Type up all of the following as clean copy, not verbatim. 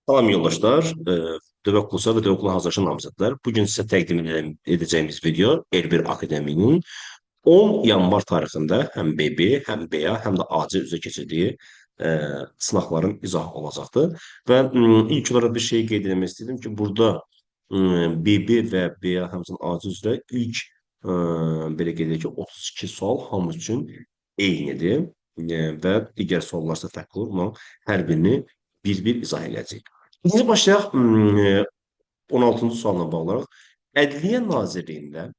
Salam yoldaşlar, Dövlət Qulluqçuları və Dövlət Qulluğuna hazırlaşan namizədlər. Bugün sizə təqdim edəcəyimiz video R1 Akademinin 10 yanvar tarixində həm BB, həm BA, həm də AC üzrə keçirdiyi sınaqların izahı olacaqdır. Və ilk olaraq bir şey qeyd etmək istəyirdim ki, burada BB və BA, həmçinin AC üzrə ilk belə qeyd edək ki, 32 sual hamı üçün eynidir və digər suallar isə fərqli olur. Bunların hər birini bir-bir izah edəcəyik. İkinci başlayaq 16-cı sualla bağlı olaraq. Ədliyyə Nazirliyində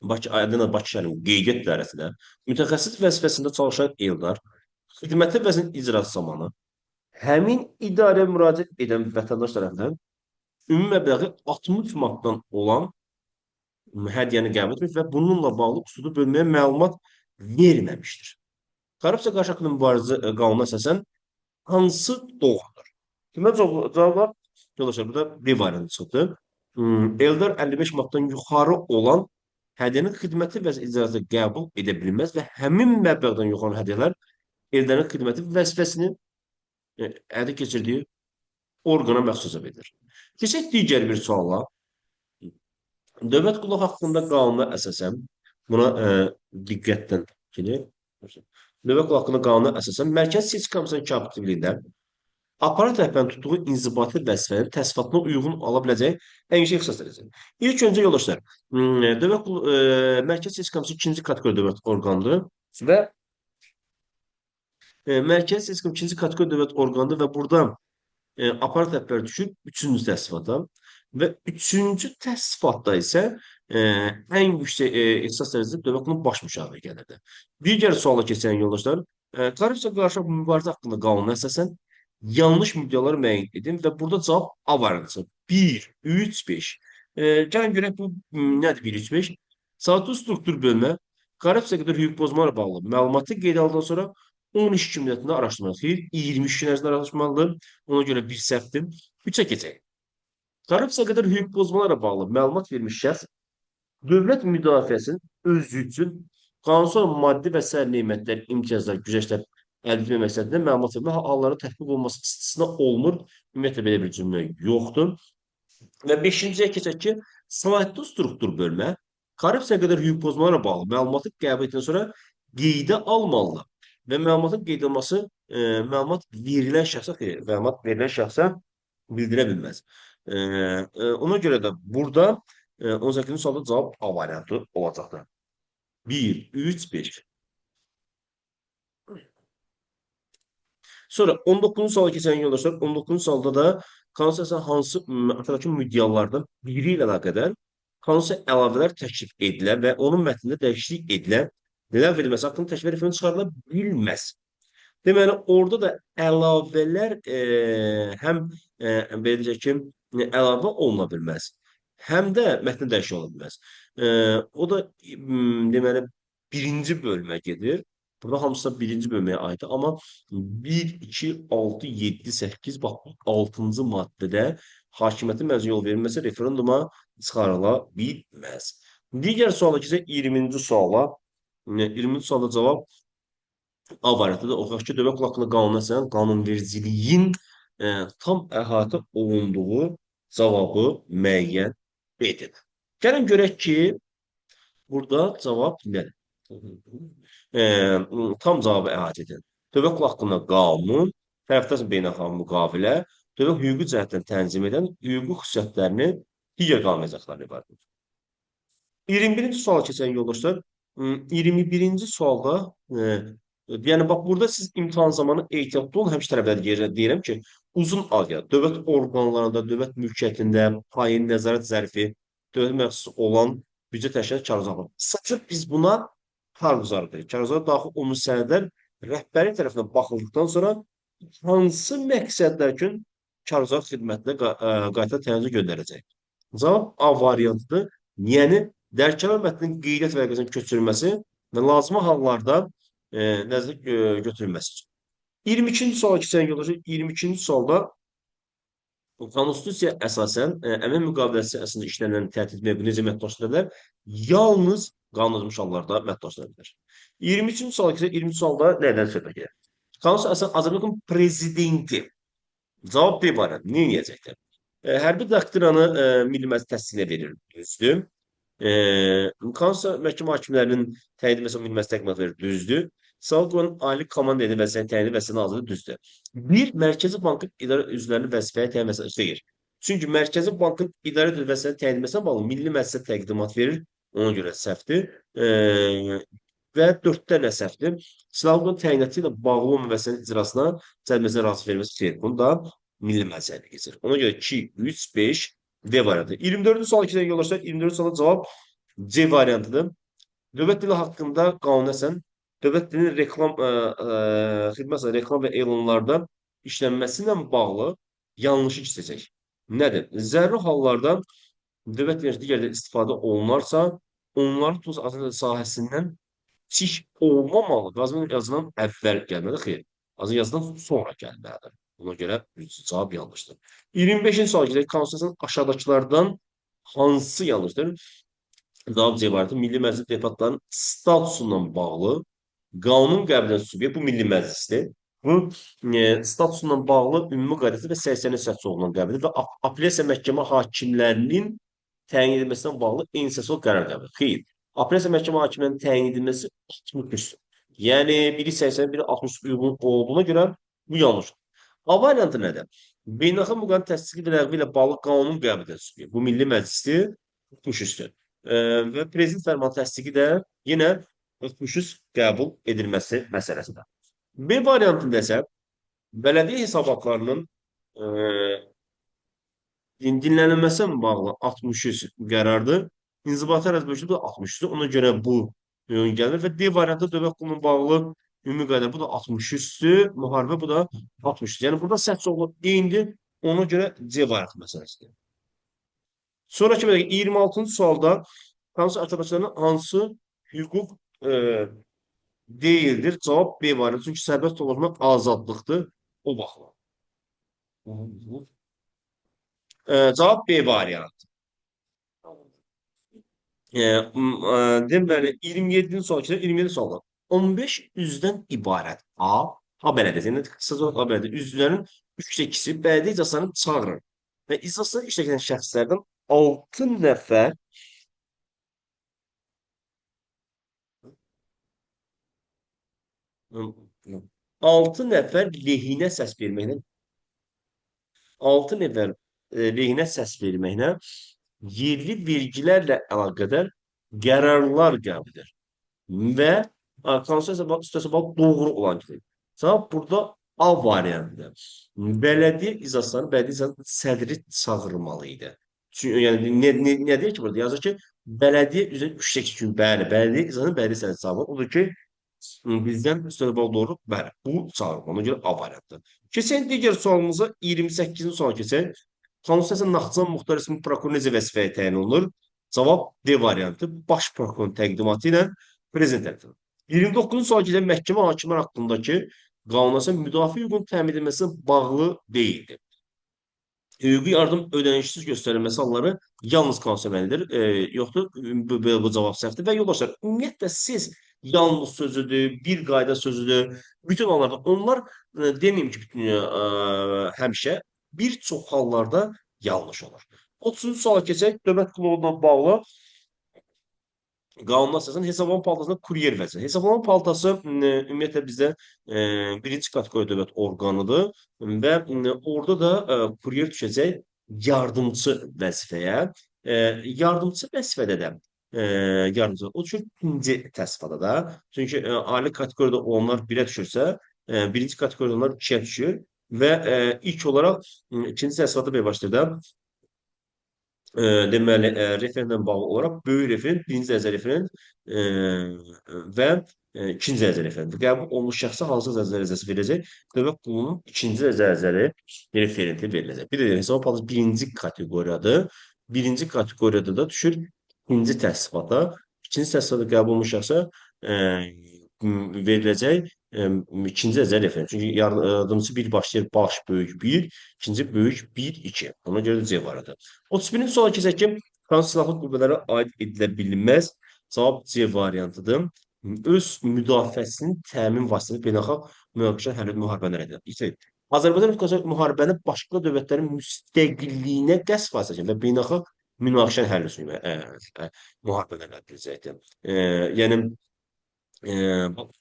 Bakı şəhərinin Qeydiyyat İdarəsində mütəxəssis vəzifəsində çalışan Eldar xidməti vəzifəsinin icrası zamanı həmin idarəyə müraciət edən vətəndaş tərəfindən ümumi məbləği 60 manatdan olan hədiyyəni qəbul etmiş və bununla bağlı usulü bölməyə məlumat verməmişdir. Korrupsiya qarşı haqqında mübarizə qanununa əsasən hansı doğrudur? Deməli, cavablar, yoldaşlar, burada bir variantı çıxdı. Eldar 55 manatdan yuxarı olan hədiyyənin xidməti və icrası qəbul edə bilməz və həmin məbləğdən yuxarı hədiyyələr Eldarın xidməti vəzifəsini həyata keçirdiyi orqana məxsus hesab edilir. Keçək digər bir suala. Dövlət qulluğu haqqında qanuna əsasən, buna diqqətlə gedək. Dövlət qulluğu haqqında qanuna əsasən Mərkəzi Seçki Komissiyasının katibliyində aparat rəhbərinin tutduğu inzibati vəzifənin təsnifatına uyğun ola biləcəyi ən yüksək ixtisas dərəcəsi. İlk öncə yoldaşlar, Mərkəzi Seçki Komissiyası ikinci kateqoriya dövlət orqanıdır və Mərkəzi Seçki Komissiyası ikinci kateqoriya dövlət orqanıdır və burada aparat rəhbəri düşür üçüncü təsnifata və üçüncü təsnifatda isə ən yüksək ixtisas dərəcəsi dövlət qulluğunun baş müşaviri gəlirdi. Digər suala keçən yoldaşlar, korrupsiya qarşı mübarizə haqqında qanuna əsasən yanlış müddəaları müəyyən edin və burada cavab A variantı 1, 3, 5. Gəlin görək bu nədir 1, 3, 5? Saatlı struktur bölmə korrupsiya qədər hüquq pozmalarla bağlı məlumatı qeydə aldıqdan sonra 13 gün müddətində araşdırmalıdır. Xeyr, 23 gün ərzində araşdırmalıdır. Ona görə bir səhvdir. 3-ə keçək. Korrupsiya qədər hüquq pozmalarla bağlı məlumat vermiş şəxs dövlət müdafiəsinin özü üçün qanunsuz maddi və sair nemətlər, imtiyazlar, güzəştlər əldə etmək məqsədində məlumat vermə halları tətbiq olunması istisna olunur. Ümumiyyətlə belə bir cümlə yoxdur. Və 5-ciyə keçək ki, səlahiyyətli struktur bölmə korrupsiya qədər hüquq pozmalarla bağlı məlumatı qəbul etdikdən sonra qeydə almalıdır. Və məlumatın qeyd olunması məlumat verilən şəxsə, xeyr, məlumat verilən şəxsə bildirə bilməz. Ona görə də burada 18-ci sualda cavab A variantı olacaqdır. 1, 3, 5. Sonra 19-cu suala keçən yoldaşlar, 19-cu sualda da konstitusiyada hansı aşağıdakı müddəalardan biri ilə əlaqədar konstitusiya əlavələr təklif edilə və onun mətnində dəyişiklik edilə, ləğv edilməsi haqqında təklif referendum çıxarıla bilməz. Deməli, orada da əlavələr həm belə deyək ki, əlavə oluna bilməz, həm də mətndə dəyişiklik ola bilməz. O da deməli, birinci bölmə gedir. Burada hamısı da birinci bölməyə aiddir. Amma 1, 2, 6, 7, 8, bax bu 6-cı maddədə hakimiyyətin məzun yol verilməsi referenduma çıxarıla bilməz. Digər suala keçək 20-ci suala. 20-ci sualda cavab A variantıdır. Oxuyaq ki, dövlət qulluğu haqqında qanuna əsasən qanunvericiliyin tam əhatə olunduğu cavabı müəyyən edin. Gəlin görək ki, burada cavab nədir? Tam cavabı əhatə edin. Dövlət qulluğu haqqında qanun, tərəfdaş beynəlxalq müqavilə, dövlət hüquqi cəhətdən tənzim edən hüquqi xüsusiyyətlərini digər qanun əzaqlarına ibarətdir. 21-ci suala keçən yoldaşlar, 21-ci sualda, yəni bax burada siz imtahan zamanı ehtiyatlı olun, həmişə tələbələrə deyirəm ki, uzun ad ya, dövlət orqanlarında, dövlət mülkiyyətində, payın nəzarət zərfi, dövlət məxsus olan büdcə təşkilatı kargüzarı. Qısaca biz buna kargüzarı deyirik. Kargüzara daxil olmuş sənədlər rəhbəri tərəfindən baxıldıqdan sonra hansı məqsədlər üçün kargüzar xidmətinə qayta təyin göndərəcək? Cavab A variantıdır. Yəni, dərkəmə mətninin qeydiyyat vərəqəsinin köçürülməsi və lazımi hallarda nəzərə götürülməsi üçün. 22-ci suala keçən yoldaşlar, 22-ci sualda konstitusiya əsasən əmək müqaviləsi əsasında işlənilən təhdid mövqe necə məhdudlaşdıra bilər? Yalnız qanunlaşdırılmış hallarda məhdudlaşdıra bilər. 23-cü suala keçək, 23-cü sualda nədən söhbət gedir? Konstitusiya əsasən Azərbaycan prezidenti Cavab B variantı. Nə edəcəklər? Hərbi doktrinanı Milli Məclis təsdiqinə verir. Düzdür. Konstitusiya məhkəmə hakimlərinin təyin edilməsi Milli Məclis təqdimatı verir. Düzdür. Silahlı Qüvvənin Ali Komanda edir vəzifəyə təyin edir vəzifə naziri düzdür. Bir, Mərkəzi Bankın idarə üzvlərinin vəzifəyə təyin edilməsi xeyr. Çünki Mərkəzi Bankın idarə üzvləri vəzifəyə təyin edilməsinə bağlı Milli Məclisə təqdimat verir. Ona görə səhvdir. Və 4-də nə səhvdir? Silahlı Qüvvənin təyinatı ilə bağlı olmayan vəzifənin icrasına cəlb razı verilməsi xeyr. Bunu da Milli Məclisə keçir. Ona görə 2, 3, 5 D variantı. 24-cü sual 2-dən yoldaşlar. 24-cü suala cavab C variantıdır. Dövlət dili haqqında qanuna əsasən dövlət dilinin reklam xidmət reklam və elanlarda işlənməsi ilə bağlı yanlışı seçək. Nədir? Zəruri hallarda dövlət dilinin digər istifadə olunarsa, onların tuz azad sahəsindən kiçik olmamalı. Azın yazılan əvvəl gəlməlidir. Xeyr. Azın yazılan sonra gəlməlidir. Buna görə cavab yanlışdır. 25-ci sual gedək. Konstitusiyanın aşağıdakılardan hansı yanlışdır? Cavab C variantı. Milli Məclis deputatlarının statusundan bağlı qanun qəbul edən subyekt bu Milli Məclisdir. Bu statusundan bağlı ümumi qaydası və 80-ci səs çoxluğundan qəbul edilir və apellyasiya məhkəmə hakimlərinin təyin edilməsindən bağlı eyni səs qərar qəbul edilir. Xeyr. Apellyasiya məhkəmə hakimlərinin təyin edilməsi 63. Yəni biri 80, biri 63 uyğun olduğuna görə bu yanlışdır. A variantı nədir? Beynəlxalq müqavilənin təsdiqi və ləğvi ilə bağlı qanun qəbul edən subyekt. Bu Milli Məclisdir, 63-dür. Və prezident fərmanı təsdiqi də yenə 63 qəbul edilməsi məsələsidir. B variantında isə bələdiyyə hesabatlarının dinlənilməsi ilə bağlı 63 qərardır. İnzibati ərazi bölgüsü bu da 63-dür. Ona görə bu gəlir və D variantı dövlət qurumuna bağlı ümumi qayda bu da 63-dür. Müharibə bu da 63-dür. Yəni burada səhv çoxluğu eynidir. Ona görə C variantı məsələsidir. Sonraki 26-cı sualda hansı aşağıdakılardan hansı hüquq deyildir? Cavab B variantı. Çünki sərbəst dolaşmaq azadlıqdır. O baxımdan. Cavab B variantı. Deməli 27-ci sual 27 sualda 15 üzdən ibarət A, A bələdiyyəsi, yəni qısaca A bələdiyyə üzvlərin 3-də 2-si bələdiyyə iclaslarını çağırır və iclasda iştirak edən şəxslərdən 6 nəfər 6 nəfər lehinə səs verməklə 6 nəfər lehinə səs verməklə yerli vergilərlə əlaqədar qərarlar qəbul edir və konstitusiya üstəsi bağlı doğru olan kitab. Cavab burada A variantıdır. Bələdiyyə iclaslarını bələdiyyə iclasının sədri çağırmalı idi. Çünki yəni nə deyir ki burada? Yazır ki, bələdiyyə üzrə 3-8 gün bəli, bələdiyyə iclasının bələdiyyə sədri çağırmalı. Odur ki, bizdən üstəli bağlı doğru, bəli, bu çağırma. Ona görə A variantıdır. Keçək digər sualımıza 28-ci suala keçək. Konstitusiya Naxçıvan Muxtar Respublikası prokuroru necə vəzifəyə təyin olunur? Cavab D variantı. Baş prokurorun təqdimatı ilə prezident tərəfindən. 29-cu suala keçək. Məhkəmə hakimlər haqqındakı qanuna əsasən müdafiə hüququnun təmin edilməsinə bağlı deyildir. Hüquqi yardım ödənişsiz göstərilməsi halları yalnız konstitusiya mənlidir. Yoxdur. Bu cavab səhvdir. Və yoldaşlar, ümumiyyətlə siz yalnız sözüdür, bir qayda sözüdür. Bütün hallarda onlar deməyim ki, bütün həmişə bir çox hallarda yanlış olur. 30-cu suala keçək. Dövlət qulluğuna bağlı qanuna əsasən hesablama palatasında kuryer vəzifəsi. Hesablama palatası ümumiyyətlə bizdə birinci kateqoriya dövlət orqanıdır və orada da kuryer düşəcək yardımçı vəzifəyə. Yardımçı vəzifədə də yardımçı o düşür ikinci təsnifata da. Çünki ali kateqoriyada olanlar birə düşürsə, birinci kateqoriyada olanlar ikiyə düşür və ilk olaraq ikinci təsnifata bir başlayır da deməli, referentlə bağlı olaraq böyük referent, birinci dərəcə referent və ikinci dərəcə referent. Qəbul olunmuş şəxsə hansı dərəcəsi veriləcək? Dövlət qulluğunun ikinci dərəcəli referenti veriləcək. Bir də hesab palatası birinci kateqoriyadır. Birinci kateqoriyada da düşür ikinci təsnifata. İkinci təsnifata qəbul olunmuş şəxsə veriləcək ikinci dərəcəli referent. Çünki yardımçı bir başlayır baş böyük 1, ikinci böyük 1, 2. Ona görə də C variantı. 31-ci suala keçək ki, hansı silahlı qüvvələrə aid edilə bilməz? Cavab C variantıdır. Öz müdafiəsinin təmin vasitəsi beynəlxalq münaqişə hərbi müharibələr edilir. İşte, Azərbaycan Respublikası müharibəni başqa dövlətlərin müstəqilliyinə qəsd vasitəsilə və beynəlxalq münaqişənin həlli üçün müharibələr ediləcəkdir. Yəni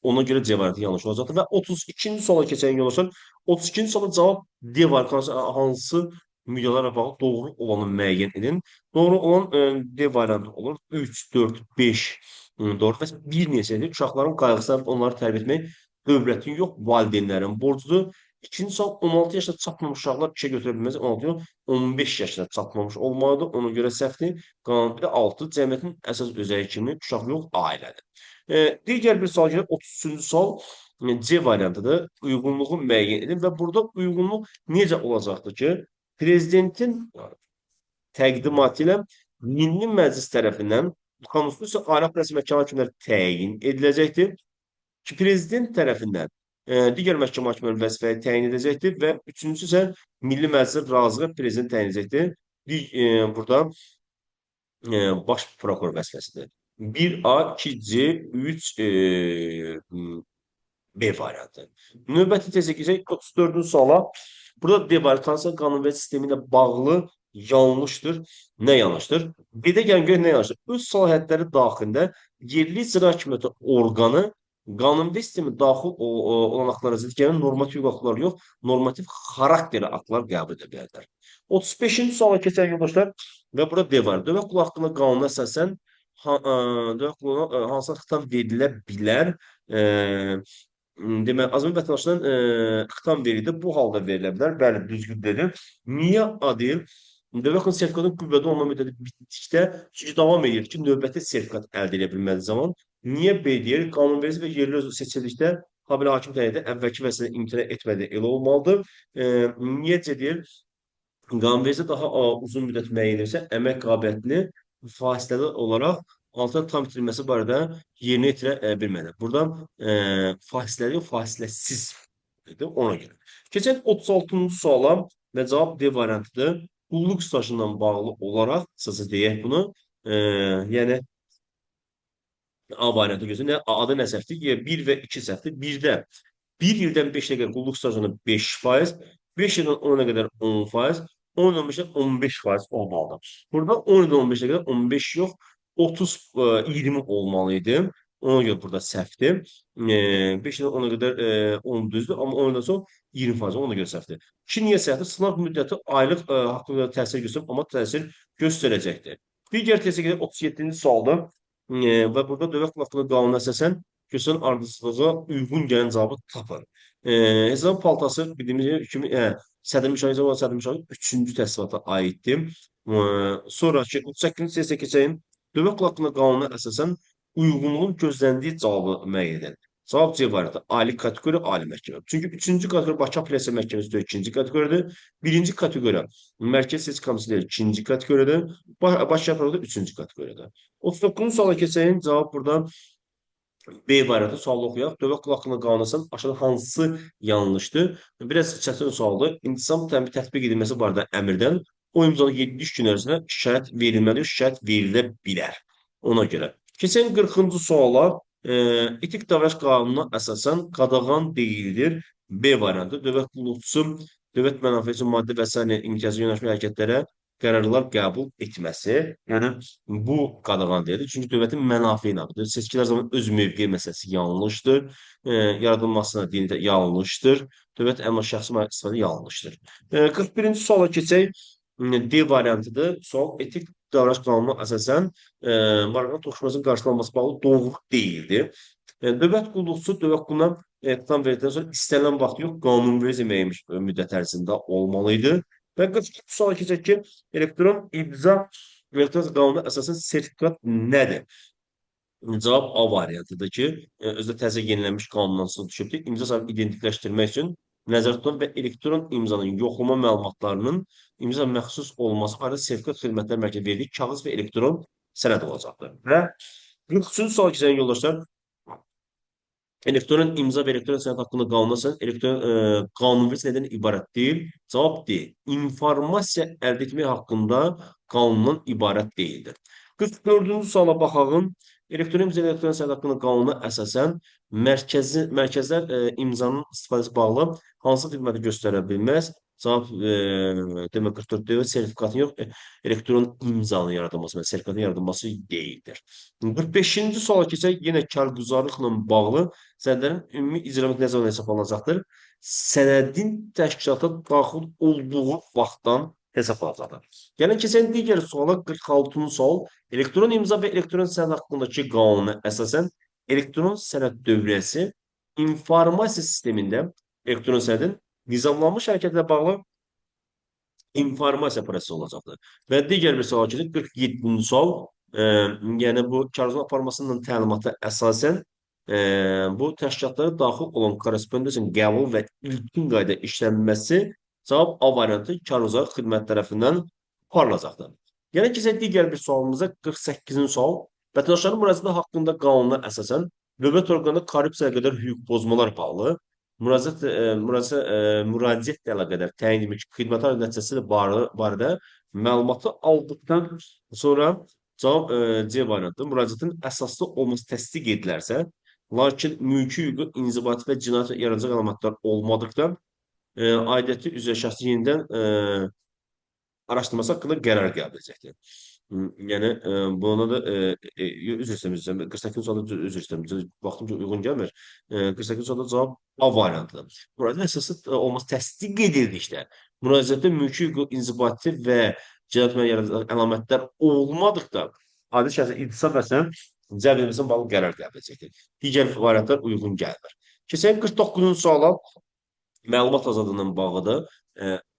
ona görə C variantı yanlış olacaqdır. Və 32-ci suala keçən yoldaşlar, 32-ci suala cavab D variantı hansı müddəalarla bağlı doğru olanı müəyyən edin. Doğru olan D variantı olur. 3, 4, 5 doğru. Və bir neçədir. Uşaqların qayğısına onları tərbiyə etmək dövlətin yox, valideynlərin borcudur. İkinci sual, 16 yaşına çatmamış uşaqlar işə götürə bilməz. 16 yox, 15 yaşına çatmamış olmalıdır. Ona görə səhvdir. Qalan bir də 6, cəmiyyətin əsas özəyi kimi uşaq yox, ailədir. Digər bir sual gəlir, 33-cü sual C variantıdır. Uyğunluğu müəyyən edin və burada uyğunluq necə olacaqdır ki, prezidentin təqdimatı ilə Milli Məclis tərəfindən Konstitusiya Ali Apellyasiya Məhkəmə hakimləri təyin ediləcəkdir ki, prezident tərəfindən digər məhkəmə hakimləri vəzifəyə təyin edəcəkdir və üçüncüsü isə Milli Məclisin razılığı prezident təyin edəcəkdir. Burada baş prokuror vəzifəsidir. 1A, 2C, 3 B variantı. Növbəti tezə keçək 34-cü suala. Burada D variantı hansısa qanunverici sistemi ilə bağlı yanlışdır. Nə yanlışdır? B-də gəlin görək nə yanlışdır. Öz səlahiyyətləri daxilində yerli icra hakimiyyəti orqanı qanunverici sistemi daxil olan aktlara zidd gələn normativ aktlar yox, normativ xarakterli aktlar qəbul edə bilərlər. 35-ci suala keçək yoldaşlar və burada D var. Dövlət qulluğu haqqında qanuna əsasən dövlət qulluğuna hansısa xitam verilə bilər. Demək, Azərbaycan vətəndaşından xitam verildi. Bu halda verilə bilər. Bəli, düzgün dedim. Niyə A deyil? Dövlət qulluğu sertifikatının qüvvədə olma müddəti bitdikdə, çünki davam edir ki, növbəti sertifikat əldə edə bilmədiyi zaman. Niyə B deyir? Qanunverici və yerli öz seçildikdə, habelə hakim təyin edir, əvvəlki vəzifədən imtina etmədi, elə olmalıdır. Niyə C deyir? Qanunverici daha uzun müddət müəyyən edirsə, əmək qabiliyyətini fasiləli olaraq altına tam itirilməsi barədə yerinə yetirə bilməli. Buradan fasiləli yox, fasiləsiz dedi ona görə. Keçək 36-cı suala və cavab D variantıdır. Qulluq stajından bağlı olaraq, qısaca deyək bunu, yəni A variantı gözü. Nə, A-da nə səhvdir? 1 və 2 səhvdir. 1-də 1 ildən 5-ə qədər qulluq stajında 5%, 5 ildən 10-a qədər 10%, 10 ildən 15-ə 15% olmalıdır. Burada 10 ildən 15-ə qədər 15 yox, 30, 20 olmalı idi. Ona görə burada səhvdir. 5 ildən 10-a qədər 10 düzdür, amma 10 ildən sonra 20%, ona görə səhvdir. 2 niyə səhvdir? Sınaq müddəti aylıq haqqında təsir göstərib, amma təsir göstərəcəkdir. Digər testə qədər 37-ci sualdır. Və burada dövlət qulluğu qanununa əsasən göstərilən ardıcıllığa uyğun gələn cavabı tapın. Hesab Palatası bildiyimiz kimi Sədr Müşahidə Sədr Müşahidə 3-cü təsnifata aiddir. Sonraki 38-ci testə keçəyim. Dövlət qulluğu qanununa əsasən uyğunluğun gözləndiyi cavabı müəyyən edin. Cavab C variantı. Ali kateqoriya, ali məhkəmə. Çünki 3-cü kateqoriya Bakı Apellyasiya Məhkəməsi də 2-ci kateqoriyadır. 1-ci kateqoriya Mərkəzi Seçki Komissiyası 2-ci kateqoriyadır. Baş Prokurorluğu 3-cü kateqoriyadır. 39-cu suala keçəyim. Cavab burada B variantı. Sualı oxuyaq. Dövlət qulluğu haqqında qanuna əsasən aşağıda hansı yanlışdır? Biraz çətin sualdır. İntizam tətbiq edilməsi barədə əmrdən o imzalı 73 gün ərzində şikayət verilməlidir, şikayət verilə bilər. Ona görə. Keçən 40-cı suala. Etik davranış qanununa əsasən qadağan deyildir. B variantı. Dövlət qulluqçusu dövlət mənafeyi üçün maddi və sair imtiyazlı yanaşma hərəkətlərə qərarlar qəbul etməsi. Yəni bu qadağan deyilir. Çünki dövlətin mənafeyi nədir? Seçkilər zaman öz mövqeyi məsələsi yanlışdır. Yaradılmasına dinində yanlışdır. Dövlət əmlak şəxsi istifadə yanlışdır. 41-ci suala keçək. D variantıdır. Sual etik davranış qanununa əsasən maraqlı toqquşmasının qarşılanması bağlı doğru deyildi. Dövlət qulluqçusu dövlət qulluğuna xitam verdikdən sonra istənilən vaxt yox, qanunverici müəyyən müddət ərzində olmalı idi. Və 42 suala keçək ki, elektron imza elektron qanununa əsasən sertifikat nədir? Cavab A variantıdır ki, özü də təzə yenilənmiş qanundan sonra düşübdür. İmza sahibi identifikləşdirmək üçün nəzərdə tutulan və elektron imzanın yoxlama məlumatlarının imza məxsus olması barədə sertifikat xidmətlər mərkəzi verdiyi kağız və elektron sənəd olacaqdır. Və 43-cü sual keçən yoldaşlar, elektron imza və elektron sənəd haqqında qanuna əsasən elektron qanunverici nədən ibarət deyil? Cavab D. İnformasiya əldə etmək haqqında qanundan ibarət deyildir. 44-cü suala baxalım. Elektron imza, elektron sənəd haqqında qanuna əsasən mərkəzlər imzanın istifadəsi bağlı hansı xidməti göstərə bilməz? Cavab demək 44 deyil, sertifikatın yox, elektron imzanın yaradılması, yəni sertifikatın yaradılması deyildir. 45-ci suala keçək, yenə kargüzarlıqla bağlı sənədlərin ümumi icra nə zaman hesablanacaqdır? Sənədin təşkilata daxil olduğu vaxtdan hesablanacaqdır. Gəlin keçək digər suala, 46-cı sual. Elektron imza və elektron sənəd haqqındakı qanuna əsasən elektron sənəd dövriyyəsi informasiya sistemində elektron sənədin nizamlanmış hərəkətlə bağlı informasiya prosesi olacaqdır. Və digər bir sual keçək, 47-ci sual. Yəni bu kargüzarlıq aparmasının təlimata əsasən bu təşkilatlara daxil olan korrespondensiyanın qəbul və ilkin qayda işlənməsi cavab A variantı kargüzarlıq xidmət tərəfindən aparılacaqdır. Gəlin keçək digər bir sualımıza, 48-ci sual. Vətəndaşların müraciəti haqqında qanuna əsasən dövlət orqanında korrupsiyaya qədər hüquq pozmalar bağlı müraciətlə əlaqədar təyin edilmiş xidmətlər nəticəsi ilə barədə məlumatı aldıqdan sonra cavab C variantı müraciətin əsaslı olması təsdiq edilərsə, lakin mülki hüquqi, inzibati və cinayət yaranacaq əlamətlər olmadıqda aidiyyəti üzrə şəxsi yenidən araşdırması haqqında qərar qəbul edəcəkdir. Yəni buna da üzr istəyirəm, 48-ci sualda üzr istəyirəm, baxdım ki, uyğun gəlmir. 48-ci sualda cavab A variantıdır. Müraciətin əsaslı olması təsdiq edildikdə, müraciətdə mülki hüquqi, inzibati və cinayət yaradacaq əlamətlər olmadıqda, adi şəxsin intisab vəsinin cəlb edilməsinə bağlı qərar qəbul edəcəkdir. Digər variantlar uyğun gəlmir. Keçək 49-cu suala, məlumat azadlığından bağlıdır.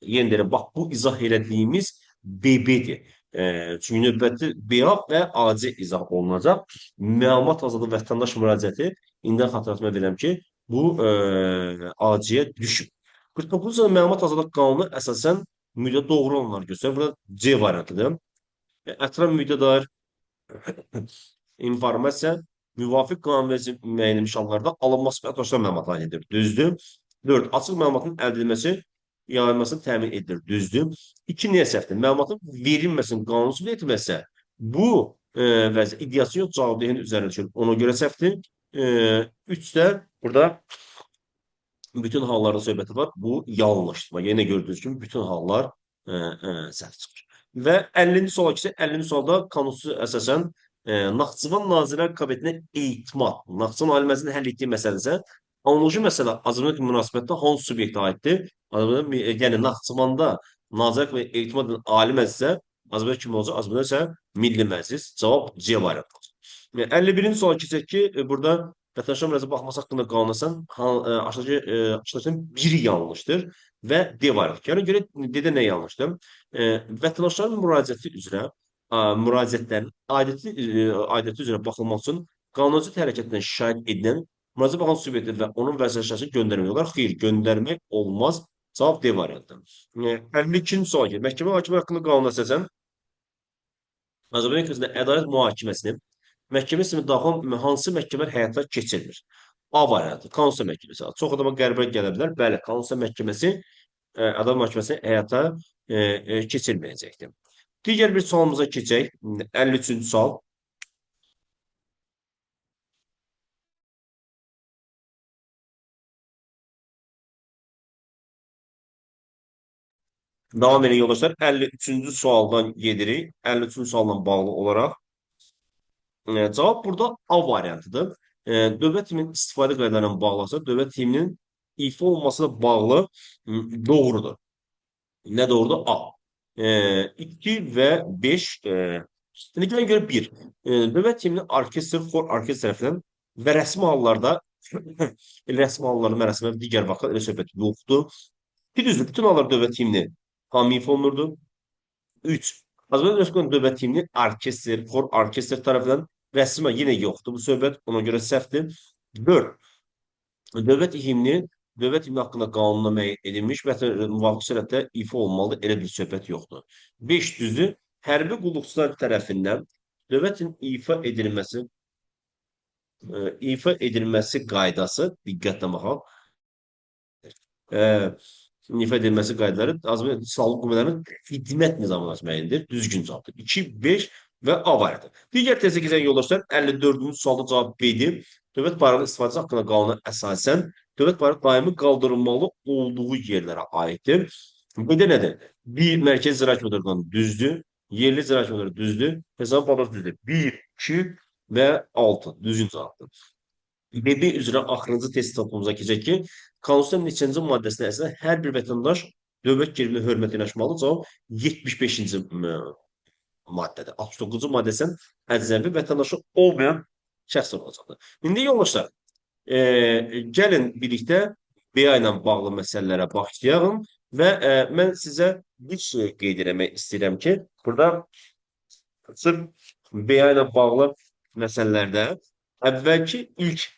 Yenə deyirəm, bax, bu izah elədiyimiz BB-dir. Çünki növbəti BA və AC izah olunacaq. Məlumat azadlığı vətəndaş müraciəti, indidən xatırlatma verirəm ki, bu AC-yə düşüb. 49-cu məlumat azadlıq qanunu əsasən müddəat doğru olanlar göstərir. Burada C variantıdır. Ətraf müddəə dair informasiya müvafiq qanunverici müəyyən edilmiş hallarda alınması və vətəndaşlar məlumatı aid edilir. Düzdür. 4. Açıq məlumatın əldə edilməsi, yayılmasını təmin edilir. Düzdür. 2. Niyə səhvdir? Məlumatın verilməsinin qanunsuz etməsə, bu vəziyyət iddiası yox, cavabdehin üzərinə düşür. Ona görə səhvdir. 3 də burada bütün hallarda söhbəti var. Bu yanlışdır. Bax, yenə gördüyünüz kimi bütün hallar səhv çıxır. Və 50-ci suala keçək. 50-ci sualda qanunsuz əsasən Naxçıvan Nazirlər Kabinetinə etimad, Naxçıvan Ali Məclisinin həll etdiyi məsələ isə analoji məsələ Azərbaycan münasibətdə hansı subyektə aiddir? Azərbaycan, yəni Naxçıvanda Nazirlər Kabineti etimad edən Ali Məclisə Azərbaycan kim olacaq? Azərbaycan isə Milli Məclis. Cavab C variantı olacaq. 51-ci suala keçək ki, burada vətəndaşların müraciətə baxması haqqında qanuna əsasən aşağıdakının biri yanlışdır və D variantı. Gəlin görək D-də nə yanlışdır? Vətəndaşların müraciəti üzrə müraciətlərin aidiyyəti üzrə baxılmaq üçün qanunaziyyət hərəkətindən şikayət edilən müraciətə baxan subyekti və onun vəzifəsi göndərmək olar. Xeyr, göndərmək olmaz. Cavab D variantı. 52-ci sual gəlir. Məhkəmə hakimi haqqında qanuna əsasən Azərbaycan Respublikasında ədalət mühakiməsini məhkəmə sistemi daxil hansı məhkəmələr həyata keçirilir? A variantı, Konstitusiya Məhkəməsi. Çox adama qəribə gələ bilər. Bəli, Konstitusiya Məhkəməsi ədalət mühakiməsini həyata keçirməyəcəkdir. Digər bir sualımıza keçək. 53-cü sual. Davam edin yoldaşlar. 53-cü sualdan gedirik. 53-cü sualla bağlı olaraq. Cavab burada A variantıdır. Dövlət himninin istifadə qaydalarına bağlısa, dövlət himninin ifa olunmasına bağlı doğrudur. Nə doğrudur? A. 2 və 5. İndi gəlin görə 1. Dövlət himni orkestr, xor orkestr tərəfindən və rəsmi hallarda rəsmi hallarda, mərasimdə digər vaxtlar elə söhbət yoxdur. Bir düzdür, bütün hallarda dövlət himni tam ifa olunurdu. 3. Azərbaycan Respublikasının dövlət himni orkestr, xor orkestr tərəfindən rəsmi yenə yoxdur bu söhbət, ona görə səhvdir. 4. Dövlət himni haqqında qanunla müəyyən edilmiş və müvafiq surətdə ifa olunmalıdır. Elə bir söhbət yoxdur. 5. Düzdür. Hərbi qulluqçular tərəfindən dövlətin ifa edilməsi qaydası, diqqətlə baxaq. İfa edilməsi qaydaları Azərbaycan Silahlı Qüvvələrinin xidmət nizamına müəyyəndir. Düzgün cavabdır. 2, 5 Və A variantı. Digər tezə keçən yoldaşlar 54-cü sualda cavab B-dir. Dövlət bayrağının istifadəsi haqqında qanuna əsasən dövlət bayrağı daimi qaldırılmalı olduğu yerlərə aiddir. B-də nədir? Bir, Mərkəzi İcra Hakimiyyəti orqanı düzdür. Yerli icra hakimiyyəti düzdür. Hesab palatası düzdür. 1, 2 və 6 düzgün cavabdır. BB üzrə axırıncı test etapımıza keçək ki, Konstitusiyanın neçənci maddəsinə əsasən hər bir vətəndaş dövlət gerbinə hörmət yanaşmalıdır. Cavab 75-ci maddədir. 69-cu maddəsən əcnəbi vətəndaşı olmayan şəxs olacaqdır. İndi yoldaşlar, gəlin birlikdə BA ilə bağlı məsələlərə başlayalım və mən sizə bir şey qeyd eləmək istəyirəm ki, burada sırf BA ilə bağlı məsələlərdə əvvəlki ilk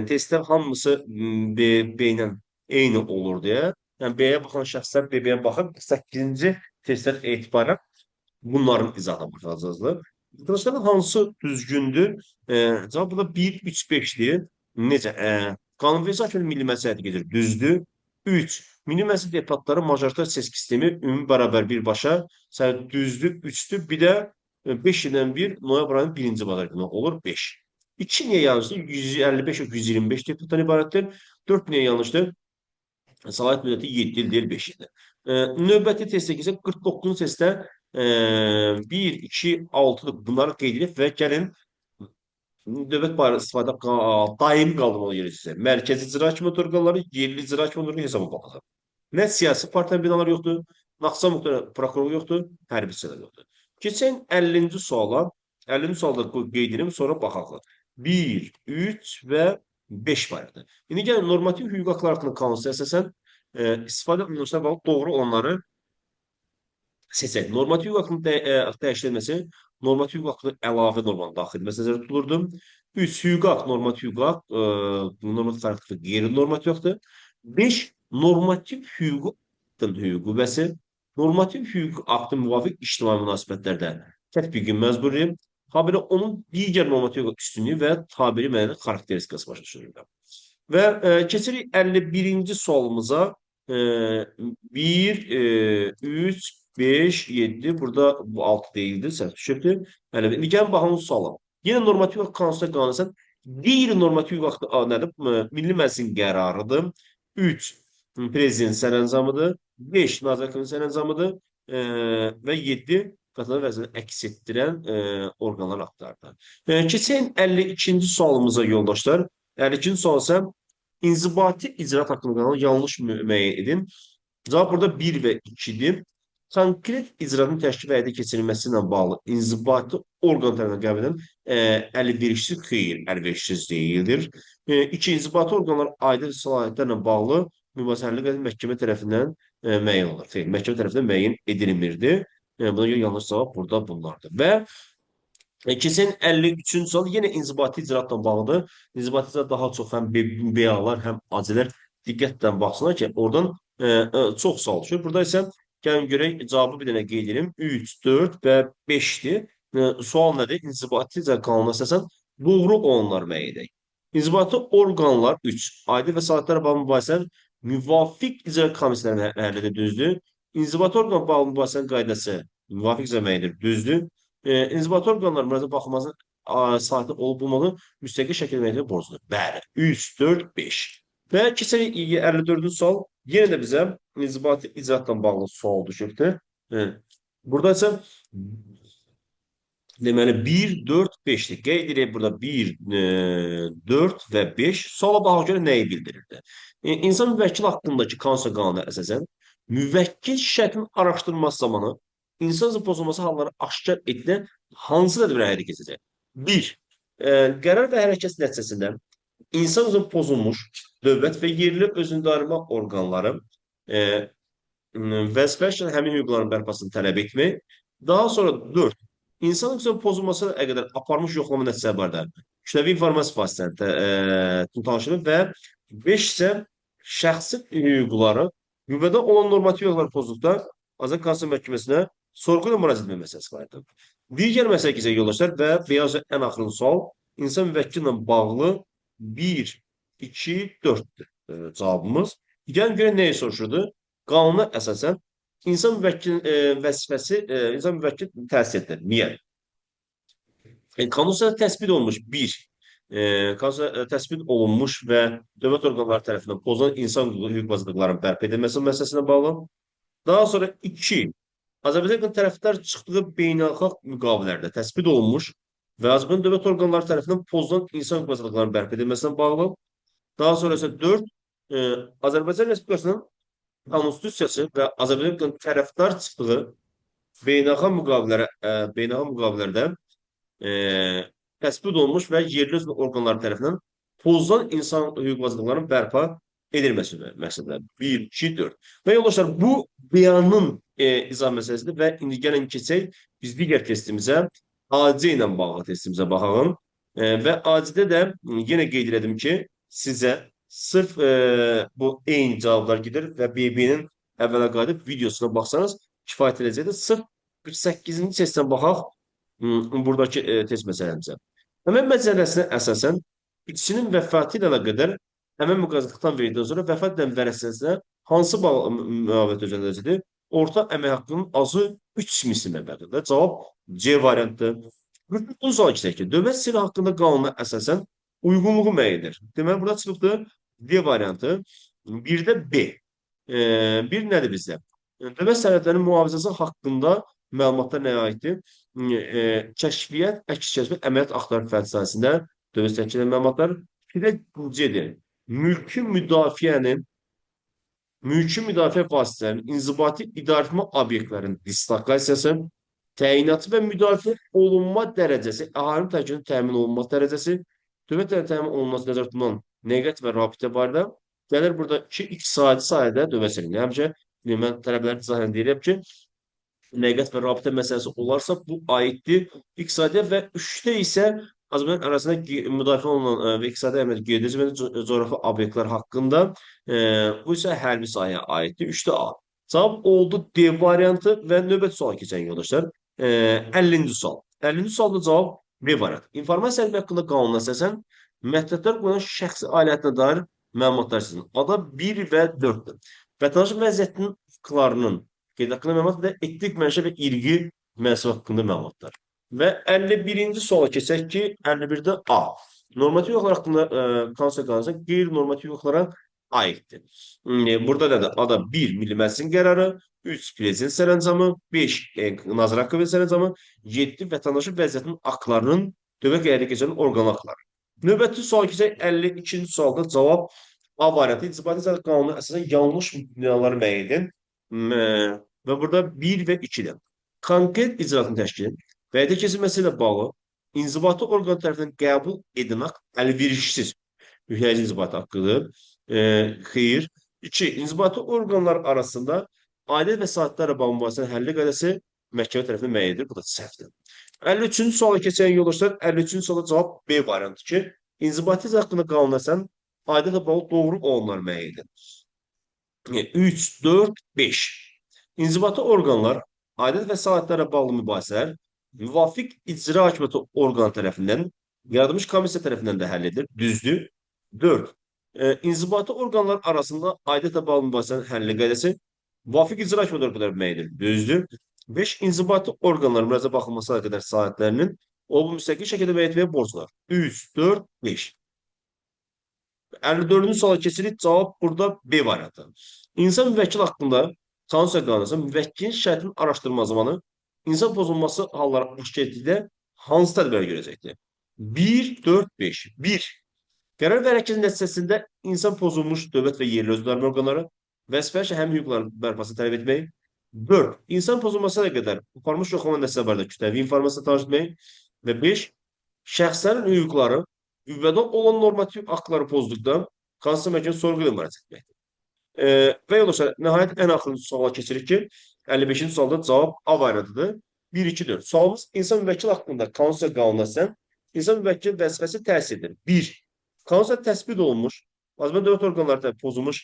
testlər hamısı B ilə eyni olur deyə. Yəni B-yə baxan şəxslər B-yə baxıb 8-ci testdən etibarən bunların izahına baxacaqlar. Arkadaşlar hansı düzgündür? Cavab burada 1, 3, 5-dir. Necə? Qanunverici hakimiyyət Milli Məclisə həyata keçirir. Düzdür. 3. Milli Məclis deputatları majoritar seçki sistemi ümumi bərabər birbaşa. Düzdür. 3-dür. Bir də 5 ildən bir noyabr ayının birinci bazar günü olur. 5. 2 niyə yanlışdır? 155 125 deputatdan ibarətdir. 4 niyə yanlışdır? Səlahiyyət müddəti 7 il deyil, 5 ildir. Növbəti testə keçsək 49-cu testdə 1, 2, 6 bunları qeyd edib və gəlin dövlət bayrağı istifadə daimi qaldırmalı yeri isə Mərkəzi İcra Hakimiyyəti orqanları, yerli icra hakimiyyəti orqanları hesaba baxacaq. Nə siyasi partiyanın binaları yoxdur, Naxçıvan Muxtar prokurorluğu yoxdur, hərbi hissələr yoxdur. Keçən 50-ci suala, 50-ci sualda qeyd edim, sonra baxaq. 1, 3 və 5 variantı. İndi gəlin normativ hüquq haqları haqqında kanuna əsasən istifadə olunmasına bağlı doğru olanları seçək. Normativ hüquq haqqının dəyişdirilməsi, normativ hüquq haqqında əlavə normanın daxil edilməsi nəzərdə tutulurdu. 3. Hüquq haqq, normativ hüquq haqq, normativ xarakterli qeyri-normativ haqdır. 5. Normativ hüquq aktın hüquq qüvvəsi, normativ hüquq aktı müvafiq ictimai münasibətlərdə tətbiqi məcburi, habelə onun digər normativ hüquq üstünlüyü və tabeli mənada xarakteristikası başa düşülür. Və keçirik 51-ci sualımıza. 1, 3, 5, 7. Burada bu 6 değildir, səhv düşübdür. Bəli, indi gəlin baxalım suala. Yenə normativ haqq konstitusiya qanunəsən qeyri-normativ haqq nədir? Milli Məclisin qərarıdır. 3. Prezident sərəncamıdır. 5. Nazirlər Kabinetinin sərəncamıdır. Və 7. Vətəndaş vəziyyətini əks etdirən orqanlar aktlarıdır. Keçək 52-ci sualımıza yoldaşlar. 52-ci sual isə inzibati icraat haqqında qanunu yanlış müəyyən edin. Cavab burada 1 və 2-dir. Konkret icraatın təşkil və həyata keçirilməsi ilə bağlı inzibati orqan tərəfindən qəbul edilən əlverişsiz xeyr, əlverişsiz deyildir. 2. İnzibati orqanlar aid səlahiyyətlərlə bağlı mübahisəli və məhkəmə tərəfindən müəyyən olunur. Xeyr, məhkəmə tərəfindən müəyyən edilmirdi. Buna görə yanlış cavab burada bunlardır. Və keçən 53-cü sual yenə inzibati icraatla bağlıdır. İnzibati icraat daha çox həm BA-lar, həm AC-lər diqqətlə baxsınlar ki, oradan çox sual düşür. Burada isə gəlin görək cavabı bir dənə qeyd edelim. 3, 4 və 5-dir. Sual nədir? İnzibati icraat qanununa əsasən doğru olanlar müəyyən edək. İnzibati orqanlar 3. Aidi və səlahiyyətlərə bağlı mübahisələr müvafiq icra komissiyalarının mərhələdə düzdür. İnzibati orqan bağlı mübahisənin qaydası müvafiq icra müəyyən edir, düzdür. İnzibati orqanlar müraciət baxılmasının səlahiyyəti olub olmadığı müstəqil şəkildə müəyyən etmək borcludur. Bəli, 3, 4, 5. Və keçərik 54-cü sual. Yenə də bizə inzibati icraatla bağlı sual düşübdür. Burada isə deməli 1, 4, 5-dir. Qeyd edək burada 1, 4 və 5. Suala baxaq görə nəyi bildirirdi? İnsan müvəkkil haqqındakı konstitusiya qanununa əsasən müvəkkil şərtinin araşdırılması zamanı insan hüququ pozulması halları aşkar edilən hansı tədbirlər həyata keçirəcək? 1. Qərar və hərəkət nəticəsində insan hüququ pozulmuş dövlət və yerli özünüdarə orqanları vəzifə həmin hüquqların bərpasını tələb etmək. Daha sonra 4. İnsan hüququ pozulmasına qədər aparmış yoxlama nəticələri barədə kütləvi informasiya vasitəsilə tanışılır və 5 isə şəxsi hüquqları qüvvədə olan normativ hüquqlar pozulduqda Azərbaycan Konstitusiya Məhkəməsinə sorğu ilə müraciət etmə məsələsi vardır. Digər məsələ keçək yoldaşlar və beyaz ən axırıncı sual insan müvəkkillə bağlı 1, 2, 4-dür cavabımız. Gəlin görək nəyi soruşurdu? Qanuna əsasən insan müvəkkil vəzifəsi, insan müvəkkil təsir edilir. Niyə? Konstitusiyada təsbit olunmuş bir, konstitusiyada təsbit olunmuş və dövlət orqanları tərəfindən pozulan insan hüquq və azadlıqlarının bərpa edilməsi məsələsinə bağlı. Daha sonra 2, Azərbaycan tərəfdar çıxdığı beynəlxalq müqavilələrdə təsbit olunmuş və Azərbaycan dövlət orqanları tərəfindən pozulan insan hüquq və azadlıqlarının bərpa edilməsinə bağlı. Daha sonra isə 4, Azərbaycan Respublikasının Konstitusiyası və Azərbaycan tərəfdar çıxdığı beynəlxalq müqavilələrdə təsbit olunmuş və yerli özünün orqanları tərəfindən pozulan insan hüquq və azadlıqlarının bərpa edilməsi məsələləri. 1, 2, 4. Və yoldaşlar, bu bəyanın izah məsələsidir və indi gəlin keçək biz digər testimizə, AC ilə bağlı testimizə baxalım. Və AC-də də yenə qeyd elədim ki, sizə sırf bu eyni cavablar gedir və BB-nin əvvələ qayıdıb videosuna baxsanız kifayət edəcəkdir. Sırf 48-ci testdən baxaq buradakı test məsələmizə. Əmək məcəlləsinə əsasən işçinin vəfatı ilə əlaqədar əmək müqavilədən verdikdən sonra vəfat edən vərəsəsinə hansı müavinət ödəniləcəkdir? Orta əmək haqqının azı 3 misli məbləğində. Cavab C variantıdır. 49 sual keçək ki, dövlət sirri haqqında qanuna əsasən uyğunluğu müəyyən edir. Deməli, burada çıxıbdır D variantı. Bir də B. Bir nədir bizdə? Dövlət sərhədlərinin mühafizəsi haqqında məlumatlar nəyə aiddir? Kəşfiyyat, əks kəşfiyyat, əməliyyat axtarış fəaliyyəti sahəsində dövlət sərhədləri məlumatlar. Bir də C-dir. Mülki müdafiə vasitələrinin inzibati idarəetmə obyektlərinin dislokasiyası, təyinatı və müdafiə olunma dərəcəsi, əhalinin təhlükəsizliyinin təmin olunması dərəcəsi, dövlət tərəfindən təmin olunması nəzərdə tutulan nəqliyyat və rabitə barədə gəlir burada ki, iqtisadi sahədə dövlət sərhədləri. Həmçə, mən tələbələrə izah deyirəm ki, nəqliyyat və rabitə məsələsi olarsa, bu aiddir iqtisadiyyat və 3-də isə Azərbaycan arasında müdafiə olunan və iqtisadi əhəmiyyət qeyd edilən coğrafi obyektlər haqqında, bu isə hərbi sahəyə aiddir. 3-də A. Cavab oldu D variantı və növbəti suala keçən yoldaşlar. 50-ci sual. 50-ci sualda cavab B variantı. İnformasiya əldə haqqında qanuna əsasən məhdudiyyətlər qoyulan şəxsi ailətinə dair məlumatlar sizin. Ada 1 və 4-dür. Vətəndaşın vəziyyətinin hüquqlarının qeyd haqqında məlumat və etnik mənşə və irqi mənsub haqqında məlumatlar. Və 51-ci suala keçək ki, 51-də A. Normativ hüquqlar haqqında Konstitusiya qanunu qeyri-normativ hüquqlara aiddir. Burada nədir? A-da 1 Milli Məclisin qərarı, 3 Prezident sərəncamı, 5 Nazir Hakimiyyəti sərəncamı, 7 vətəndaşın vəziyyətinin haqlarının dövlət həyata keçirən orqan haqları. Növbəti sual keçək 52-ci sualda cavab A variantı. İnzibati icra qanununa əsasən yanlış müddəaları müəyyən edin. Və burada 1 və 2-dir. Konkret icraatın təşkili və həyata keçirilməsi ilə bağlı inzibati orqan tərəfindən qəbul edilən haqq əlverişsiz yükləyici inzibati haqqıdır. Xeyr. 2. İnzibati orqanlar arasında aidiyyət və saatlərlə bağlı mübahisənin həlli qaydası məhkəmə tərəfindən müəyyən edilir. Bu da səhvdir. 53-cü suala keçən yoldaşlar, 53-cü suala cavab B variantı ki, inzibati icra haqqında qanuna əsasən aidiyyətlə bağlı doğru olanlar müəyyən edilir. 3, 4, 5. İnzibati orqanlar aidiyyət və saatlərlə bağlı mübahisələr müvafiq icra hakimiyyəti orqanı tərəfindən yaradılmış komissiya tərəfindən də həll edilir. Düzdür. 4. İnzibati orqanlar arasında aidiyyətlə bağlı mübahisənin həlli qaydası müvafiq icra hakimiyyəti orqanı tərəfindən müəyyən edilir. Düzdür. 5. İnzibati orqanlar müraciətə baxılmasına qədər saatlərinin o bu müstəqil şəkildə müəyyən etməyə borclular. 3, 4, 5. 54-cü suala keçirik. Cavab burada B variantı. İnsan müvəkkil haqqında Konstitusiya qanunu müvəkkilin şikayətinin araşdırma zamanı insan pozulması halları aşkar etdikdə hansı tədbirlər görəcəkdir? 1, 4, 5. 1. Qərar və hərəkətin nəticəsində insan pozulmuş dövlət və yerli özdarmə orqanları vəzifəli həmin hüquqların bərpasını tələb etmək. 4. İnsan pozulmasına qədər aparılmış yoxlama nəticələri barədə kütləvi informasiya tanış etmək. Və 5. Şəxslərin hüquqları qüvvədə olan normativ haqları pozduqda Konstitusiya Məhkəməsinə sorğu ilə müraciət etməkdir. Və yoldaşlar, nəhayət ən axırıncı suala keçirik ki, 55-ci sualda cavab A variantıdır. 1, 2, 4. Sualımız insan müvəkkil haqqında Konstitusiya qanununa əsasən insan müvəkkil vəzifəsi təsir edir. 1. Konstitusiya təsbit olunmuş, Azərbaycan dövlət orqanları tərəfindən pozulmuş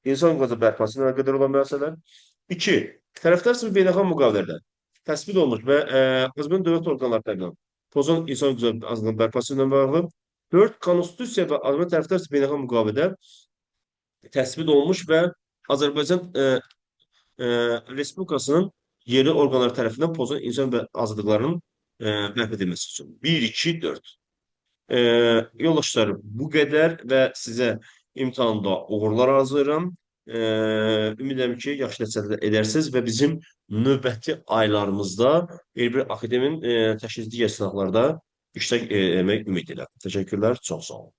insan hüquqları bərpası ilə əlaqədar olan məsələlər. 2. Tərəfdar sınıf beynəlxalq müqavilələrdə təsbit olunmuş və Azərbaycan dövlət orqanları tərəfindən pozulan insan hüquqları bərpası ilə bağlı. 4. Konstitusiya və Azərbaycan tərəfdar sınıf beynəlxalq müqavilədə təsbit olunmuş və Azərbaycan Respublikasının yerli orqanları tərəfindən pozulan insan və azadlıqlarının Bərpa edilməsi üçün. 1, 2, 4. Yoldaşlar, bu qədər və sizə imtahanda uğurlar arzulayıram. Ümid edirəm ki, yaxşı nəticələr edərsiniz və bizim növbəti aylarımızda R1 Akademinin təşkil etdiyi digər sınaqlarda iştirak etmək ümid edirəm. Təşəkkürlər, çox sağ olun.